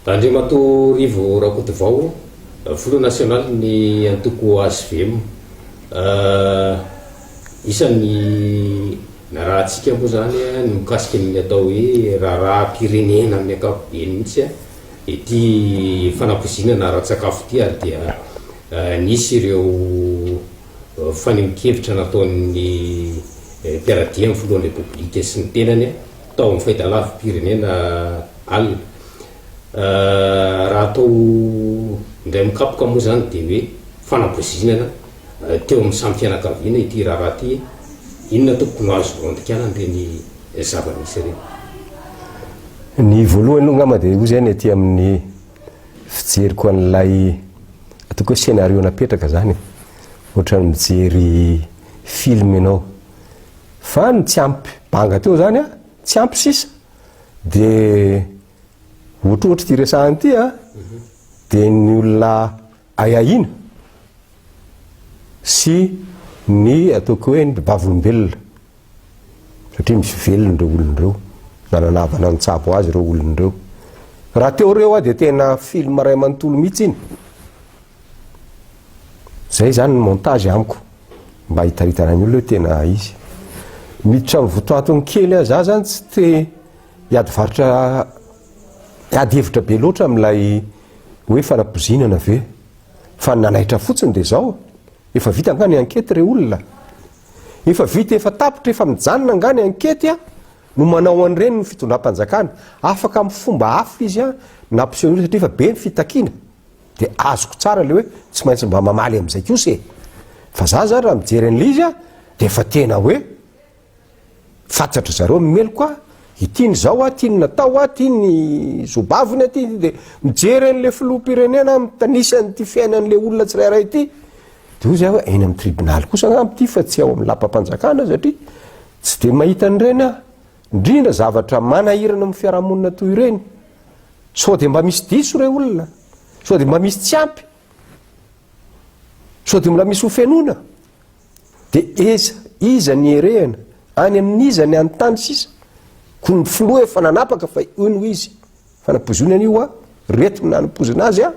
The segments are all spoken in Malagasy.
Andriamatoa Rivo Rakotovao, Filoha nasionalin'ny antoko hvm. Isan'ny narahantsika moa izany ny mikasika ny atao hoe raharaham-pirenena amin'ny ankapobeny mihitsy ity fanapoizinana ara-tsakafo ity ary dia nisy ireo fanehoan-kevitra nataon'ny mpiara-dia amin'ny filohan'ny Repoblika sy ny tenany tao amin'ny fahitalavi-pirenena alina. Raha atao indray mikapoka moa izany dia hoe fanapoizinana teo amin'ny samy fianakaviana ity raharaha ity. Inona tompoko no azo andikana an'ireny zava-nisy ireny? Ny voalohany aloha angamba dia hoy izay ny aty amin'ny fijeriko an'ilay ataoko hoe scénario napetraka izany e. Ohatran'ny mijery film ianao. Fa ny tsy ampy banga teo izany an, tsy ampy sisa. Dia ohatrohatry ity resahana ity an, dia ny olona ahiahiana sy ny ataoko hoe ny vavolombelona. Satria misy velona ireo olona ireo. Nanana havana nitsabo azy ireo olona ireo. Raha teo ireo aho dia tena film iray manontolo mihitsy iny. Zay zany ny montage amiko mba hitaritana ny olona hoe tena izy. Miditra amin'ny votoatiny kely aho, za zany tsy te hiady varotra hiady hevitra be loatra amin'ilay hoe fanapozinana ve. Fa ny nanaitra fotsiny dia zao, efa vita angaha ny enquête re olona? Efa vita efa tapitra efa mijanona angaha ny enquête a? No manao an'ireny ny fitondram-panjakana. Afaka amin'ny fomba hafa izy a, nampiseho ny olona satria efa be ny fitakiana. Dia azoko tsara ilay hoe tsy maintsy mba mamaly amin'izay kosa e! Fa za zany raha mijery an'ilay izy a, dia efa tena hoe fantatry zareo ny meloka, ity ny zao a, ity ny natao a, ity ny zobaviny a, ity dia mijery an'ilay filoham-pirenena mitanisa an'ity fiainan'ilay olona tsirairay ity, dia hoy za hoe eny amin'ny tribonaly kosa angamba ity fa tsy ao amin'ny lapam-panjakana satria tsy dia mahita an'ireny aho, indrindra zavatra manahirana amin'ny fiarahamonina toy ireny. Sao dia mba misy diso re olona? Sao dia mba misy tsy ampy? Sao dia mbola misy ho fenoina? Dia eza, iza ny herehana? Any amin'iza ny anontany sisa? Koa ny filoha efa nanapaka fa io no izy. Fanapozonana io a, reto no nanapozana azy a,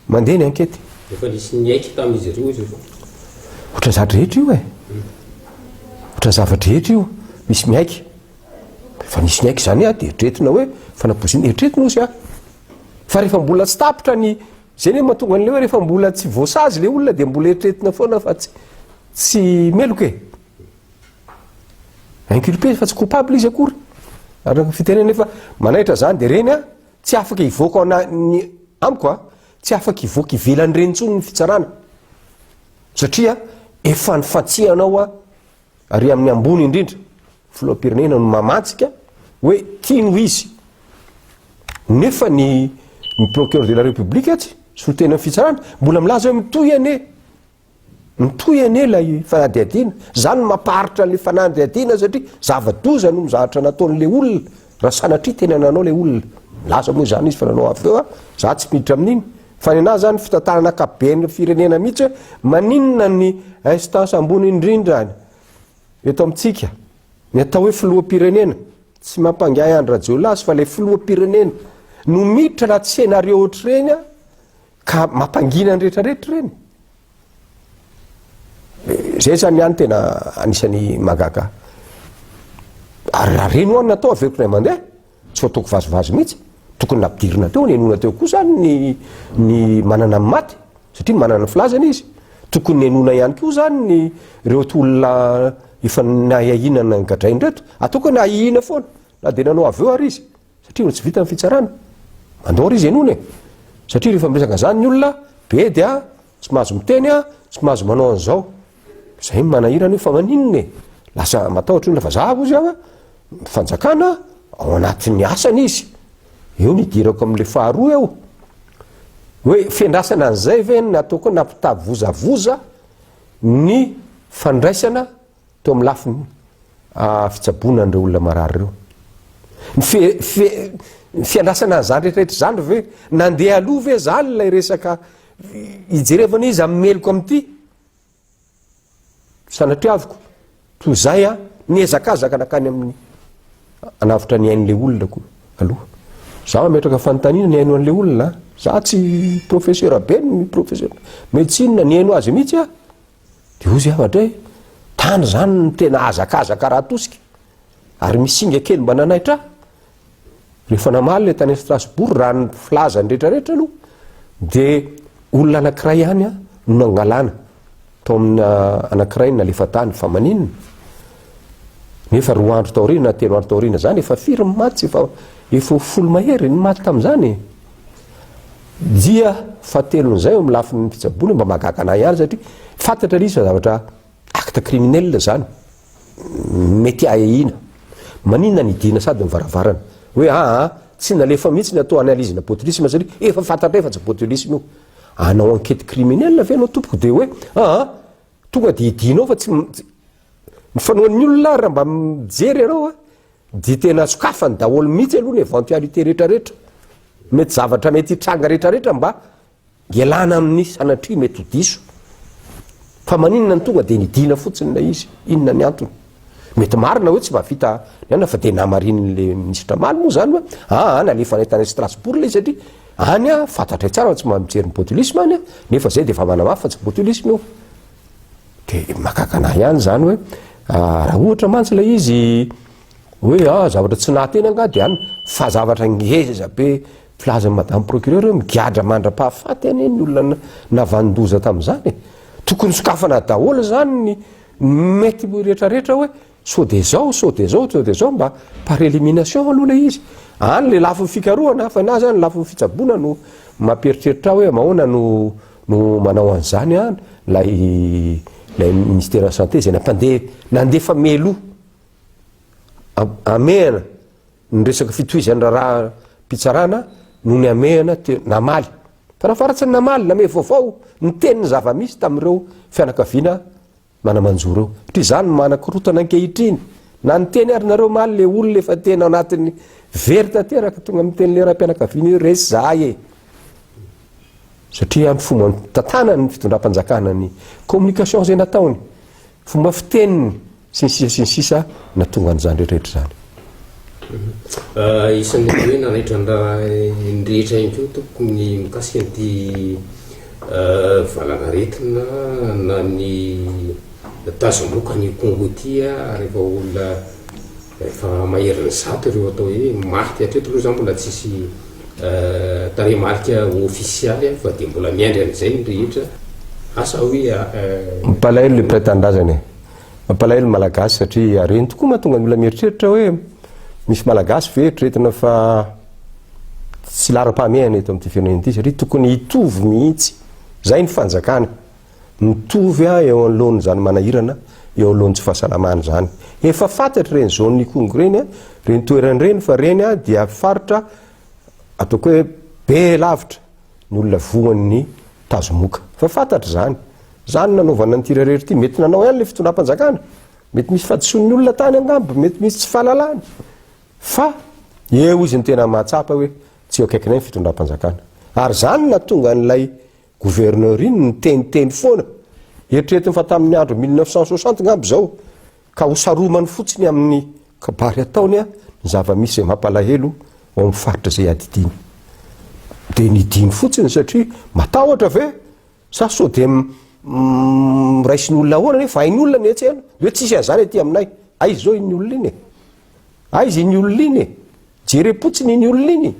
mandeha ny ankety. Efa nisy niaiky tamin'izy ireo izy ireo. Ohatran'ny zava-drehetra io e. Ohatran'ny zava-drehetra io. Misy miaiky. Efa nisy niaiky izany aho dia eritreretina hoe fanapoizina, eritreretina ozy aho. Fa rehefa mbola tsy tapitra ny, zay anie mahatonga an'ilay hoe rehefa mbola tsy voasazy ilay olona dia mbola eritreretina foana fa tsy tsy meloka e. Inculpé fa tsy coupable izy akory. Araka ny fitenenana nefa manaitra izany dia ireny an, tsy afaka hivoaka ao ana- ny amiko an, tsy afaka hivoaka ivelan'ireny intsony ny fitsarana. Satria efa nifantsihana ao an, Ary amin'ny ambony indrindra, filoham-pirenena no mamantsika hoe tiany ho izy. Nefa ny ny procureur de la république atsy, solontenan'ny fitsarana, mbola milaza hoe mitohy anie, mitohy anie ilay fanadihadiana. Izany no mampaharitra an'ilay fanadihadiana satria zava-doza no zavatra nataon'ilay olona, raha sanatria tena nanao ilay olona. Milaza moa izany izy fa nanao avy eo, za tsy miditra amin'iny. Fa ny anahy zany fitantanana ankapoben'ny firenena mihitsy hoe maninona ny instance ambony indrindra any eto amintsika, ny atao hoe filoham-pirenena, tsy mampangahy Andry Rajoelina azy fa ilay filoham-pirenena no miditra anaty scenario ohatr'ireny an, ka mampangina ny rehetrarehetra ireny. Zay zany ihany tena anisan'ny mahagaga ahy. Ary raha reny ho'a ny natao averiko indray mandeha. Tsy ho ataoko vazivazy mihitsy. Tokony nampidirina teo, nenoina teo koa zany ny ny manana ny maty, satria manana ny filazany izy. Tokony nenoina ihany koa zany ny ireo olona efa nahiahiana nagadraina ireto. Ataoko hoe nahiahiana foana, na dia nanao aveu ary izy, satria mbola tsy vita ny fitsarana. Mandao ary izy henoina e! Satria rehefa miresaka an'izany ny olona, bedy a, tsy mahazo miteny a, tsy mahazo manao an'izao. Zay no manahirana io fa maninona e? Lasa matahotra olona fa za hozy aho ny fanjakana ao anatin'ny asany izy. Eo ny idirako amin'le faharoa eo. Hoe fiandrasana an'izay ve no ataoko hoe nampitavozavoza ny fandraisana teo amin'ny lafiny fitsaboana an'ireo olona marary ireo. Ny fe, fe, ny fiandrasana an'izany rehetrarehetra izany ve nandeha aloha ve zany ilay resaka hijerevana iza meloka amin'ity? Sanatriaviko, toy izay aho, nihazakazaka nankany amin'ny hanavotra ny ain'ilay olona koa aloha. Za mametraka fanontaniana nihaino an'le olona a! Za tsy professeur be ny professeur médecine nihaino azy mihitsy aho. Dia hozy aho adray, tany zany no tena hazakazaka raha tosika. Ary misy singa kely mba nanaitra ahy. Rehefa namaly le tany Strasbourg, raha ny filazany rehetrarehetra aloha, dia olona anankiray ihany no nangalana tao amina anankiray nalefa tany, fa maninona? Nefa roa andro taoriana na telo andro taoriana zany efa firy ny maty tsy efa efa ho folo mahery ny maty tamin'izany e. Dia fahatelon'izay eo amin'ny lafiny fitsaboana mba mahagaga anay ihany satria fantatra ilay izy fa zavatra acte criminel zany mety ahiahiana. Maninona ny hidiana sady ny varavarana? Hoe aa tsy nalefa mihitsy ny atao analyse-na botulisme satria efa fantatray fa tsy botulisme io. Hanao enquête criminelle ve ianao tompoko dia hoe aa tonga dia hidianao fa tsy ny fanaon'ny olona ary raha mba mijery ianao a dia tena sokafany daholo mihitsy aloha ny éventualité rehetrarehetra. Mety zavatra mety hitranga rehetrarehetra mba Ialana amin'ny sanatria mety ho diso. Fa maninona no tonga dia nidina fotsiny ilay izy? Inona ny antony? Mety marina hoe tsy mahavita ny anona fa dia namarinin'ilay minisitra omaly moa izany hoe aa nalefanay tany Strasbourg ilay izy satria any a fantatray tsara fa tsy mahay mijery ny botulisme any a, nefa izay dia efa manamafy fa tsy botulisme io. Dia mahagaga an'ahy ihany izany hoe raha ohatra mantsy ilay izy hoe ah zavatra tsy nahateny angaha dia any fa zavatra ngeza be Filazan'i Madame Procureur hoe migadra mandra-pahafaty anie ny olona navanon-doza tamin'izany e. Tokony sokafana daholo izany ny mety rehetrarehetra hoe sao dia izao, sao dia izao, sao dia izao mba par élimination aloha ilay izy. Any ilay lafiny fikarohana fa ny ahy izany lafiny fitsaboana no mampieritreritra ahy hoe ahoana no no manao an'izany an ilay ilay ministeran'ny santé izay nampandeha nandefa mialoha hamehana Ny resaka fitohizan'ny raharaham-pitsarana no nihamehana teo, namaly. Farafaharatsiny namaly, namehy vaovao, niteny ny zava-misy tamin'ireo fianakaviana mana-manjo ireo. Satria izany no manakorontana ankehitriny. Na niteny ary nareo omaly ilay olona efa tena ao anatin'ny very tanteraka, tonga miteny ilay raim-pianakaviana hoe resy zahay e. Satria ny fomba nitantanany ny fitondram-panjakana, ny communication izay nataony, fomba fiteniny, Sy ny sisa sy ny sisa nahatonga an'izany rehetra rehetra izany. Isan'ny hoe nanaitra ny ny rehetra ihany koa tompoko ny mikasika an'ity valanaretina na ny tazomoka any Congo ity ary efa olona efa maherin'ny zato ireo atao hoe maty hatreto aloha izany mbola tsisy tarehimarika ofisialy fa dia mbola miandry an'izay ny rehetra asa hoe Mampalahelo le mpiray tanindrazana e. Mampalahelo ny Malagasy satria ireny tokoa mahatonga ny olona mieritreritra hoe misy Malagasy ve eritreretina fa tsy laharam-pahamehana eto amin'ity firenena ity satria tokony hitovy mihitsy izay ny fanjakana mitovy eo anoloan'izany manahirana eo anoloan'ny tsy fahasalamana izany. Efa fantatra ireny zone Ikongo ireny, ireny toerana ireny fa ireny dia faritra ataoko hoe be lavitra ny olona voan'ny tazomoka. Fa fantatra izany. Izany no nanaovana an'ity rehareha ity. Mety nanao ihany ilay fitondram-panjakana. Mety misy fahadisoan'ny olona tany angamba, mety misy tsy fahalalany. Fa eo izy no tena mahatsapa hoe tsy eo akaikinay ny fitondram-panjakana. Ary izany no nahatonga an'ilay gouverneur iny niteniteny foana. Eritreretiny fa tamin'ny andro 1960 angamba izao, ka ho saromany fotsiny amin'ny kabary ataony ny zava-misy izay mampalahelo ao amin'ny faritra izay adidiany. Dia nidiny fotsiny satria matahotra ve? Sa sao dia raisin'ny olona ahoana nefa hain'ny olona ny etsy hoe tsisy an'izany aty aminay. Aiza izao iny olona iny e? Aiza iny olona iny e? Jerem-potsiny iny olona iny.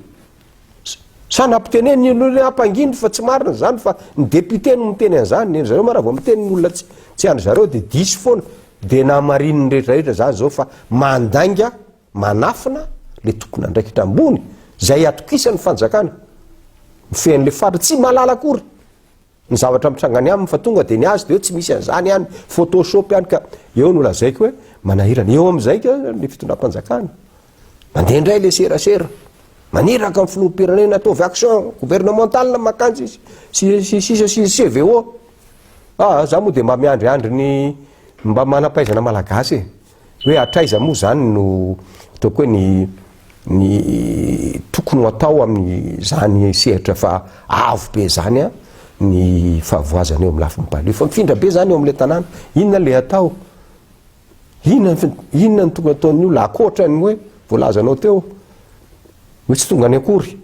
Sa nampiteneniny iny olona ampanginy fa tsy marina izany fa ny député no miteny an'izany. Ny zareo ma raha vao miteny ny olona tsy andry zareo dia diso foana. Dia namarinin'ny rehetra rehetra izany izao fa mandainga manafina le tompon'andraikitra ambony izay atokisan'ny fanjakana mifehy an'le faritra tsy mahalala akory ny zavatra mitranga any aminy fa tonga dia ny azy dia hoe tsy misy an'izany any photoshop any ka eo no lazaiko hoe manahirana eo amin'izay ka ny fitondram-panjakana mandeha indray le serasera maniraka ny filoham-pirenena ataovy action gouvernementale makanjy izy sy sy sisa sy CVO ah za moa dia mba miandriandry ny mba manam-pahaizana malagasy e Hoe hatraiza moa izany no ataoko hoe ny ny tokony ho atao amin'izany sehatra fa avo be izany an, ny fahavoazana eo amin'ny lafiny palu. Efa mifindra be izany eo amin'ilay tanàna. Inona ilay atao? Inona inona no tokony ataon'ny olona ankoatra ny hoe voalazanao teo? Hoe tsy tonga any akory.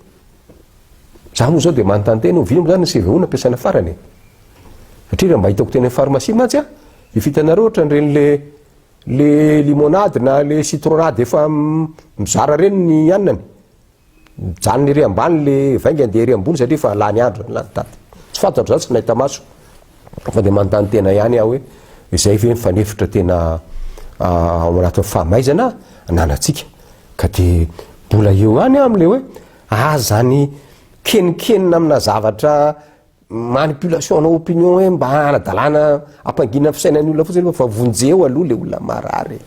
Za moa zao dia manontany tena oviana moa zany ny CVO nampiasaina farany e? Satria raha mba hitako teny amin'ny pharmacie mantsy an, efa hitanareo ohatran'ireny le le limonade na le citronnade efa mizara ireny ny anany. Mijanona ery ambany le vaingany dia ery ambony satria efa lany andro, lany daty. Tsy fantatro za tsy nahita maso fa dia manontany tena ihany aho hoe izay ve ny fanefitra tena ao anatin'ny fahamaizana ananantsika. Ka dia mbola eo ihany aho amin'ilay hoe aza any kenonkenona amina zavatra manipulation ana opinion hoe mba hanadalana hampangina ny fisainan'ny olona fotsiny fa vonjeo aloha le olona marary e.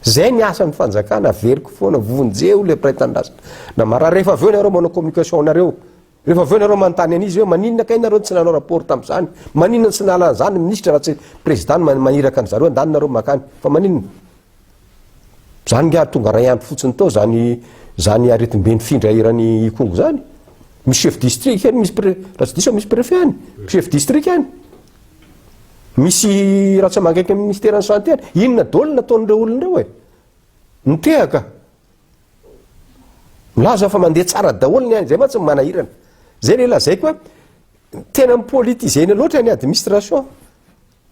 Zay ny asan'ny fanjakana averiko foana vonjeo le mpiray tanindrazana na marary rehefa avy eo nareo manao communication nareo rehefa avy eo nareo manontany an'izy hoe maninona kay nareo tsy nanao rapport tamin'izany maninona tsy nahalala an'izany ny ministra raha tsy président no maniraka an-dry zareo andany nareo makany fa maninona Zany nga tonga ray andro fotsiny tao zany zany aretimbe nifindra eran'i Ikongo zany. Misy chef district any, misy pre, raha tsy diso aho misy préfet any, chef district any. Misy ratsamangaiky amin'ny ministeran'ny santé any. Inona daholo no nataon'ireo olona ireo e? Nitehaka. Milaza fa mandeha tsara daholo ny any, zay mantsy no manahirana. Zay le lazaiko hoe tena mi-politiser-na loatra ny administration.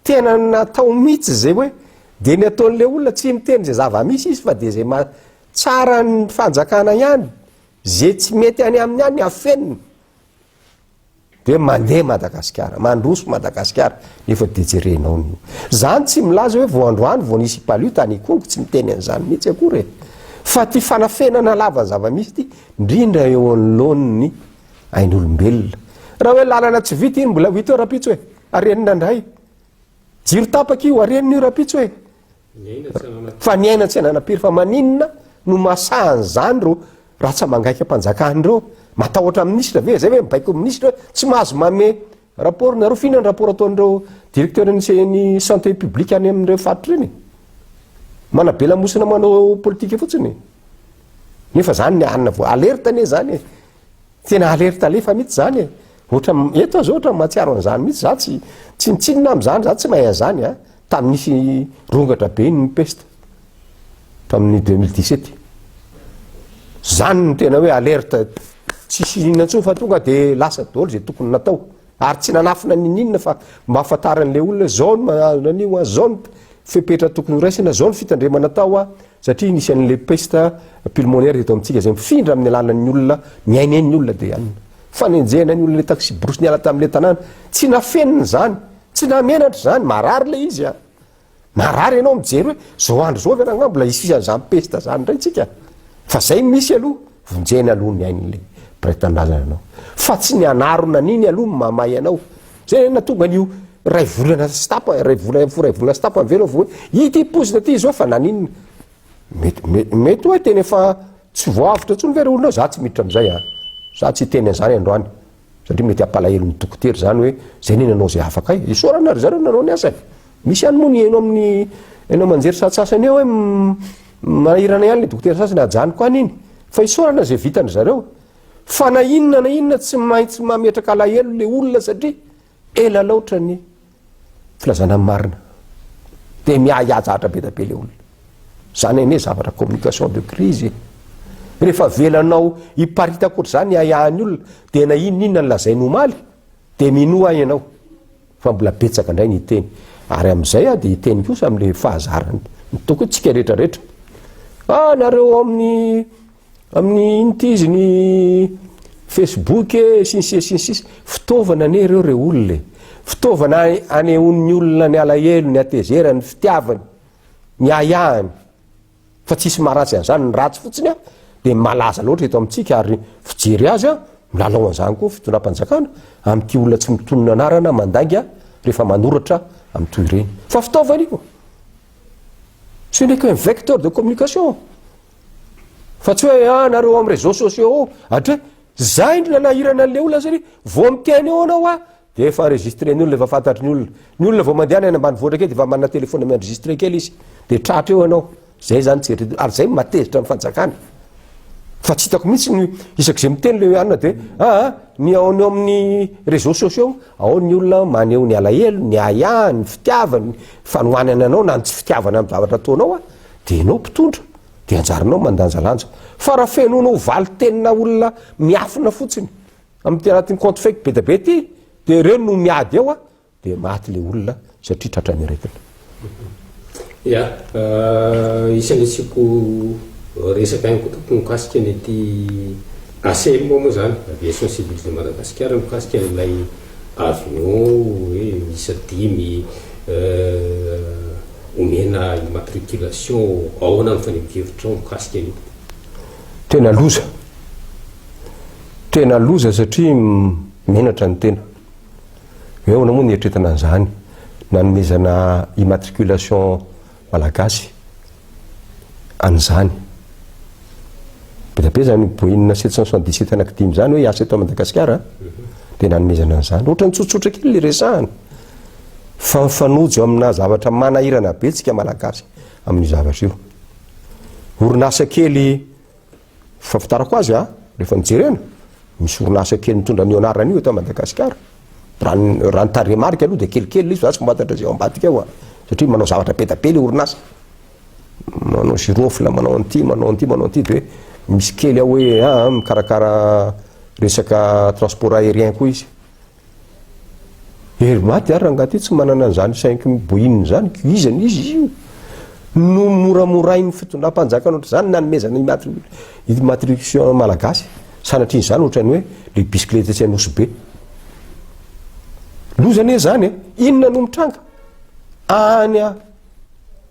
Tena natao mitsy zay hoe de ny ataon'le olona tsy miteny zay zava-misy izy fa de zay ma tsara ny fanjakana ihany ze tsy mety any aminy any afenina de mandeha Madagasikara mandroso Madagasikara nefa de jerenao ny zany tsy milaza hoe vao androany vao nisy palu tany Ikongo tsy miteny an'izany mihitsy akory e fa ty fanafenana lava ny zava-misy ty ndrindra eo anoloan'ny ain'olombelona raha hoe lalana tsy vita iny mbola ho hita eo rapitso e Arenina indray. Jiro tapaka io, arenina io rahampitso e. Fa ny aina tsy ananam-piry fa maninona no mahasahy an'izany ireo ratsa-mangaikam-panjakana ireo? Matahotra minisitra ve? Zay ve mibaiko minisitra hoe tsy mahazo manome rapport nareo? F'inona ny rapport ataon'ireo directeur ny santé publique any amin'ireo faritra ireny e? Manabe lamosina manao politika fotsiny e. Nefa zany ny anona vao alerte anie zany e. Tena alerte alefa mihitsy zany e! Ohatra eto aho zao ohatra mahatsiaro an'izany mihitsy za tsy tsinontsinona am'zany za tsy mahay an'zany a! Tamin'ny nisy rongatra be iny ny peste tamin'ny 2017 zany no tena hoe alerte tsisy inona intsony fa tonga de lasa daholo zay tokony natao ary tsy nanafina ninoninona fa mba ahafantaran'le olona hoe zao no mahazo an'io a, zao ny fepetra tokony horaisina, zao ny fitandremana atao a! Satria nisy an'ilay peste pulmonaire teto amintsika izay mifindra amin'ny alalan'ny olona, miaina eny ny olona dia anona. Fanenjehana ny olona ilay taxi-brousse niala tamin'ilay tanàna. Tsy nafenina izany, tsy nahamenatra izany, marary ilay izy a. Marary ianao mijery hoe zao andro izao ve rangahy mbola hisy an'izany peste izany indray tsika? Fa zay no misy aloha, vonjena aloha ny ain'ilay mpiray tanindrazana anao. Fa tsy ny hanarona an'iny aloha no mahamay anao. Zay no nahatonga an'io iray volana sy tapany, iray volana, iray volana sy tapany ve aloha vao hoe ity poizina ity izao fa naninona? Mety, mety, mety hoe tena efa tsy voavotra intsony ve ry olona eo? Za tsy miditra amin'izay an. Za tsy hiteny an'izany androany. Satria mety hampalahelo ny dokotera izany hoe zay anie nanao izay afaka e. Isaorana ry zareo nanao ny asany. Misy ihany moa ny heno amin'ny haino aman-jery sasantsasany eo hoe manahirana ihany le dokotera sasany ajanoko any iny. Fa isaorana izay vitan-dry zareo. Fa na inona na inona tsy maintsy mametraka alahelo le olona satria ela laotra ny filazana ny marina. Dia miahiahy zavatra be dia be le olona. Zany anie zavatra communication de crise e. Rehefa avelanao hiparitaka ohatr'izany ny ahiahin'ny olona dia na inona inona ny lazainy omaly dia minoa ahy ianao fa mbola betsaka indray ny hiteny. Ary amin'izay aho dia hiteny kosa amin'ilay fahazarany ny toko hoe tsika rehetra rehetra. Ah nareo ao amin'ny Amin'ny ino ty izy ny Facebook e sy ny sisa sy ny sisa. Fitaovana anie ireo re olona e. Fitaovana anehoan'ny olona ny alahelo, ny hatezerany, ny fitiavany, ny ahiahiny. Fa tsisy maharatsy an'izany. Ny ratsy fotsiny a dia malaza loatra eto amintsika ary fijery azy a milalao an'izany koa fitondram-panjakana amin'ity olona tsy mitonona anarana mandainga rehefa manoratra amin'ny toy ireny. Fa fitaovana io. Ce n'est qu'un vecteur de communication. Fa tsy hoe ah nareo am réseaux sociaux ao atre zay no nanahirana an'le olona satria vao miteny eo anao ah de efa enregistré ny olona efa fantatry ny olona. Ny olona vao mandeha any ambanivohitra kely de efa manana téléphone mi-enregistré kely izy de tratra eo ianao. Zay zany tsy eritreretina ary zay no mahatezitra ny fanjakana. Fa tsy hitako mihitsy ny isak'izay miteny le anona de ah ny ao ny ao amin'ny réseaux sociaux ao ny olona maneho ny alahelo, ny ahiahiny, ny fitiavany, ny fanohanany anao na ny tsy fitiavany amin'ny zavatra ataonao ah de ianao mpitondra. Dia anjaranao mandanjalanja. Fa raha fenoinao valin-tenina olona miafina fotsiny amin'ity anatin'ny compte fake be dia be ity, dia ireo no miady eo a, dia maty ilay olona satria tratran'ny aretina. Ya, isan'ny asiako resaka ihany koa tompoko mikasika ny aty ACM moa izany, Aviation Civile de Madagascar, mikasika an'ilay avion hoe miisa dimy omena immatriculation, ahoana ny fanehoan-kevitrao mikasika an'io? Tena loza. Tena loza satria menatra ny tena. Hoe ahoana moa ny eritreretana an'izany? Nanomezana immatriculation malagasy an'izany. Be dia be izany Boeing 777 anankidimy izany hoe hiasa eto Madagasikara dia nanomezana an'izany. Ohatran'ny tsotsotra kely ilay resahana. Fa mifanojo amina zavatra manahirana be tsika malagasy amin'io zavatra io. Orinasa kely Fahafantarako azy a, rehefa nojerena, misy orinasa kely mitondra an'io anarana io eto Madagasikara. Raha ny raha ny tarehimarika aloha dia kelikely ilay izy fa za tsy mahafantatra izay ao ambadika ao a, satria manao zavatra be dia be ilay orinasa. Manao girofle, manao an'ity, manao an'ity, manao an'ity dia misy kely ao hoe aa mikarakara resaka transport aérien koa izy. Hery maty ary rangahy ty tsy manana an'izany cinq boeing izany, ko iza n'iza izy io? No moramorain'ny fitondram-panjakana ohatr'izany nanomezana immatriculation malagasy, sanatria izany ohatran'ny hoe le bisikileta etsy Anosibe. Loza anie izany e! Inona no mitranga? Any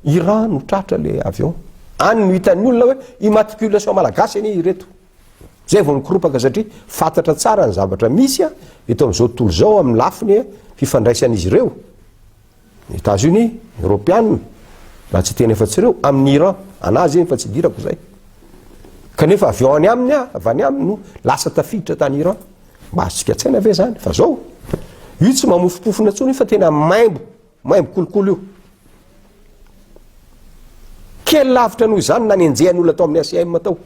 Iran no tratra le avion. Any no hitan'ny olona hoe immatriculation malagasy anie ireto. Zay vao mikoropaka satria fantatra tsara ny zavatra misy eto amin'izao tontolo izao amin'ny lafiny fifandraisan'izy ireo, ny Etats Unis, ny Eoropeana, raha tsy hiteny afa-tsy ireo, amin'i Iran, an'azy iny fa tsy idirako izay. Kanefa avy ao any aminy, avy any aminy no lasa tafiditra tany Iran. Mba azontsika an-tsaina ve izany? Fa zao, io tsy mamofompofona intsony io fa tena maimbo, maimbo kolikoly io. Kely lavitra noho izany nanenjehan'ny olona tao amin'ny ACM tao.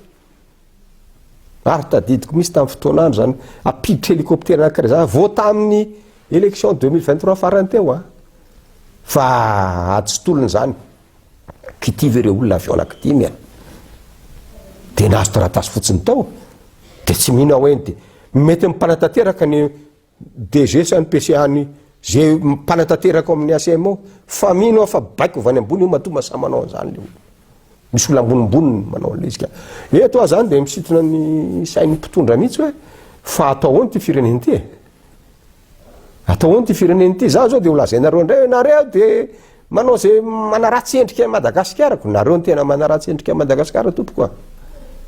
Ary tadidiko mihitsy tamin'ny fotoan'andro zany ampiditra hélicoptère anankiray zany vao tamin'ny élection 2023 farany teo a. Fa ady sy tolona izany. Kitivy ireo olona avy ao anankidimy a. Dia nahazo taratasy fotsiny tao. Dia tsy mino aho hoe dia mety mipanatanteraka ny DG sa ny PCA ny ze mpanatanteraka ao amin'ny ACM ao fa mino aho fa baiko avy any ambony io matoa masahy manao an'izany le olona. Misy olona ambonimboniny manao an'ilay izy ka. Eto aho zany dia misintona ny sain'ny mpitondra mihitsy hoe fa atao ahoana ity firenena ity e? Atao ahoana ity firenena ity? Za zao dia ho lazainareo indray hoe nareo dia manao ze manaratsy endrika an'i Madagasikara ko. Nareo no tena manaratsy endrika an'i Madagasikara tompoko a.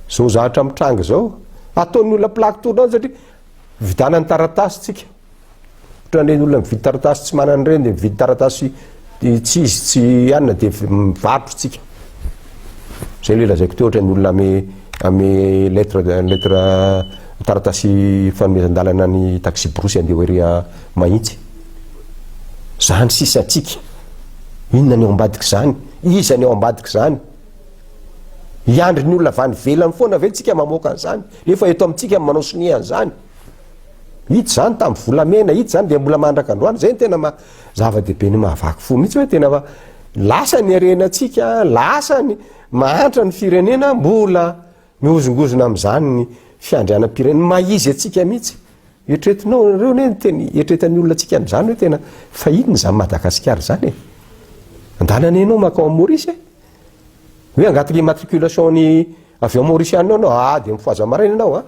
Zao zavatra mitranga izao. Ataon'ny olona plaque tournante satria Vidana ny taratasy tsika. Ohatran'ireny olona mividy taratasy tsy manana ireny dia mividy taratasy tsy izy tsy anona dia mivarotra tsika. Zay le lazaiko teo ohatran'ny olona ame ame lettre lettre taratasy fanomezan-dalana ny taxi brousse andeha ho ery Mahitsy. Zany sisa tsika. Inona ny ao ambadik'izany? Iza ny ao ambadik'izany? Hiandry ny olona avy any ivelany foana ve tsika mamoaka an'izany nefa eto amintsika no manao sonia an'izany? Hita izany tamin'ny volamena, hita izany dia mbola mandraka androany. Izay no tena maha zava-dehibe ny mahavaky fo mihitsy hoe tena fa lasa ny harenantsika, lasa ny mahantra ny firenena, mbola mihozongozona amin'izany ny fiandrianam-pirenena. Ny maha izy antsika mihitsy. Eritreretinao nareo anie ny teny eritreretan'ny olona antsika amin'izany hoe tena fa inona izany Madagasikara izany e? Andana anie ianao mankao amin'i Maurice e? Hoe hangataka immatriculation ny avion maurician ao ianao, ah dia mifohaza maraina ianao an!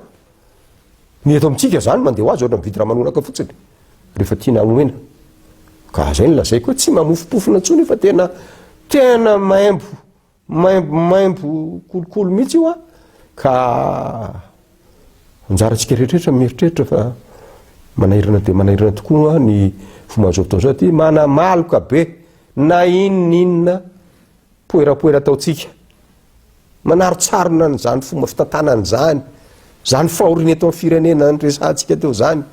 Ny eto amintsika izany mandeha ho azy ohatra mividy ramanonaka fotsiny rehefa tiana homena. Ka zay no lazaiko hoe tsy mamofompofona intsony fa tena tena maimbo maimbo maimbo kolikoly mihitsy io an! Ka anjarantsika rehetrarehetra mieritreritra fa manahirana dia manahirana tokoa ny fomba an'izao fotoana izao aty, manamaloka be na inon'inona poerapoera ataontsika, manarontsarona an'izany fomba fitantanana izany, izany fahoriana eto amin'ny firenena niresahantsika teo izany,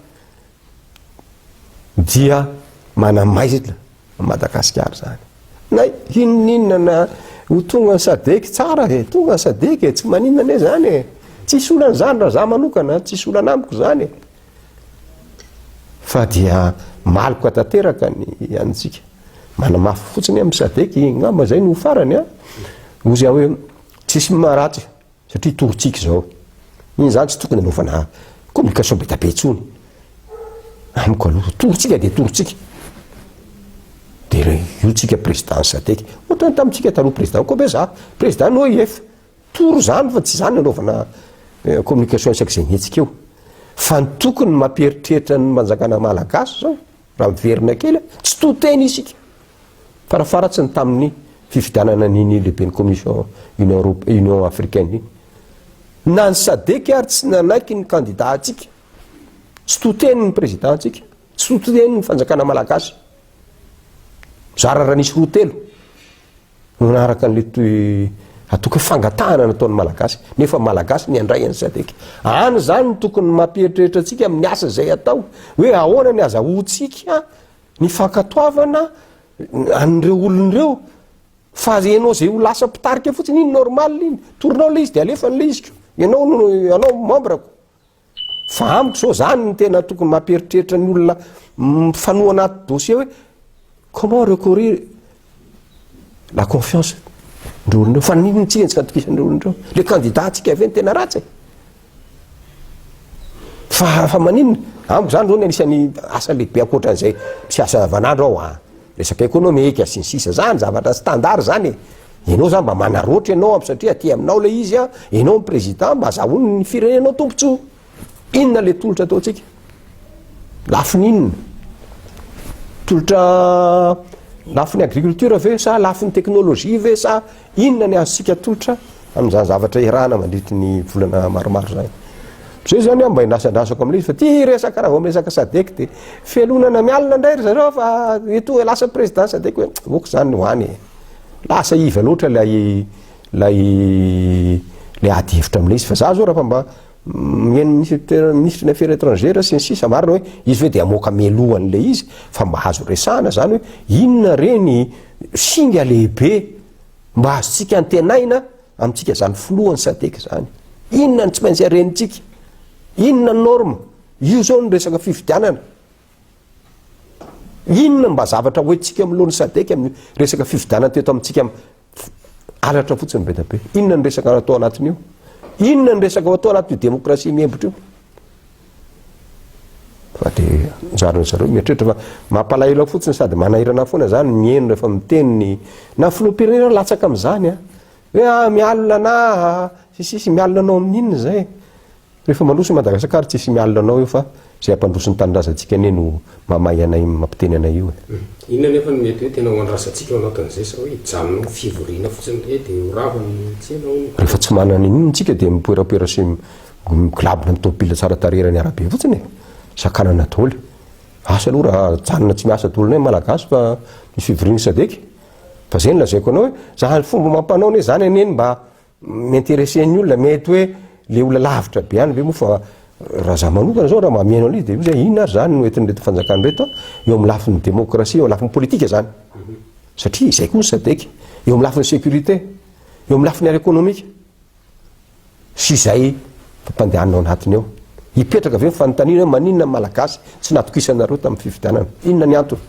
dia manamaizina an'i Madagasikara izany. Na inon'inona na ho tonga ny Sadec tsara e, tonga ny Sadec e, tsy maninona anie izany e, tsisy olana izany raha za manokana, tsisy olana amiko izany e. Fa dia maloka tanteraka ny antsika. Manamafy fotsiny amin'ny Sadec, ngamba izay no farany an. Hozy aho hoe. Tsisy maharatsy satria torontsika izao. Iny zany tsy tokony anaovana communication be dia be intsony. Amiko aloha, torontsika dia torontsika. Dia io tsika président SADC. Ohatran'ny tamintsika taloha président Kobeza, président ny OIF. Toro zany fa tsy zany anaovana communication isak'izay mihetsika eo. Fa ny tokony mampieritreritra ny fanjakana malagasy zao, raha miverina kely, tsy to teny isika. Farafaharatsiny tamin'ny fifidianana an'iny lehiben'ny commission union europe union africaine iny. Na ny sadec ary tsy nanaiky ny candidat antsika. Tsy to teny ny président antsika. Tsy to teny ny fanjakana malagasy. Zara raha nisy roa telo no nanaraka an'ilay toy ataoko hoe fangatahana nataon'ny malagasy. Nefa malagasy ny handray an'ny sadec. Any izany no tokony mampieritreritra antsika amin'ny asa izay atao. Hoe ahoana ny azahoantsika ny fankatoavana an'ireo olona ireo fa ianao zay ho lasa mpitarika fotsiny iny normal iny torinao le izy de alefany le izy ko ianao no ianao membre ko fa amiko zao zany ny tena tokony mampieritreritra ny olona mifanohana ato dossier hoe comment recourir la confiance ndreo olona fa nino tsika tsy atokisan'ireo olona ireo le candidat tsika ave ny tena ratsy e Fa fa maninona? Amiko zany zao ny anisan'ny asa lehibe ankoatran'izay misy asa andavanandro ao an, resaka ekonomika sy ny sisa zany zavatra standard zany e, ianao zany mba manaroatra ianao am satria aty aminao le izy an, ianao ny président mba azahoan'ny firenenao tombotsoa, inona le tolotra ataontsika? Lafiny inona? Tolotra lafiny agriculture ve sa lafiny technologie ve sa inona ny azontsika atolotra amin'izany zavatra iarahana mandritry ny volana maromaro izany? Zay zany aho mba endrasandrasako amin'ilay izy fa ty resaka raha vao miresaka sadec de fialonana mialona indray ry zareo fa eto lasa président sadec hoe ok zany ho any e. Lasa iva loatra ilay ilay ilay ady hevitra amin'ilay izy fa za zao raha fa mba Mihaino ministre ministre ny affaires étrangères sy ny sisa marina hoe izy ve dia hamoaka mialoha an'ilay izy fa mba azo resahana zany hoe inona re ny singa lehibe mba azontsika antenaina amintsika zany filohan'ny sadec zany inona ny tsy maintsy arenintsika inona ny norme io zao ny resaka fifidianana Inona mba zavatra hoentintsika miloha ny sadec amin'ny resaka fifidianana teto amintsika halatra fotsiny be dia be. Inona ny resaka atao anatin'io? Inona ny resaka atao anatin'io demokrasia miembotra io? Fa dia anjaran'ny zareo mieritreritra fa mampalahelo fotsiny sady manahirana foana zany mihaino rehefa miteny ny na filoham-pirenena latsaka amin'izany a. Hoe ah mialona anah ah, sisisy mialona anao amin'inona izay? Rehefa mandroso i Madagascar tsisy mialona anao eo fa zay hampandroso ny tanindrazantsika anie no mamay anay mampiteny anay io e. Inona anefa no mety hoe tena ho andrasantsika ao anatin'izay sa hoe hijanona ho fivoriana fotsiny indray dia ho rava ny tsena hono? Rehefa tsy manana n'inona tsika dia mipoerapoera sy mikolabona amin'ny tômôbila tsara tarehy eran'ny arabe fotsiny e! Sakanana daholo. Asa aloha raha hijanona tsy miasa daholo indray ny Malagasy fa misy fivoriana sadec. Fa zay no lazaiko anao hoe zany fomba amam-panao anie zany anie no mba Mi-interesser ny olona, mety hoe le olona lavitra be any ve moa fa raha za manokana zao raha mba mihaino an'izy de hoe inona ary zany no entin'ireto fanjakana ireto eo amin'ny lafiny demokrasia, eo amin'ny lafiny politika zany satria izay koa ny sadec, eo amin'ny lafiny sécurité, eo amin'ny lafiny ara-ekonomika sy izay fampandehanana ao anatiny ao. Hipetraka ve ny fanontaniana hoe maninona ny Malagasy tsy natokisanareo tamin'ny fifidianana? Inona ny antony?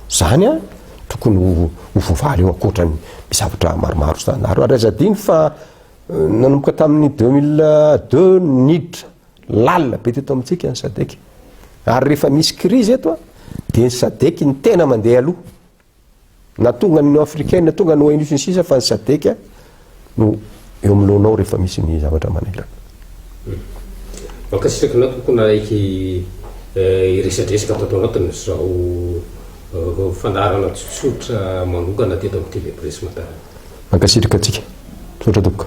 Zany an, tokony ho voavaly eo ankoatran'ny zavatra maromaro standard. Ary aza adino fa nanomboka tamin'ny 2002 niditra lalina be teto amintsika ny SADC. Ary rehefa misy krizy eto an, dia ny SADC ny tena mandeha aloha. Na tonga ny Union Africaine, tonga ny ONU sy ny sisa fa ny SADC no eo amin'ny lohanao rehefa misy ny zavatra manahirana. Mankasitraka anao tompoko nanaiky hiresadresaka tato anatin'izao fandaharana tsotsotra manokana teto amin'ny TV Presse Mada. Mankasitraka antsika. Misaotra tompoko.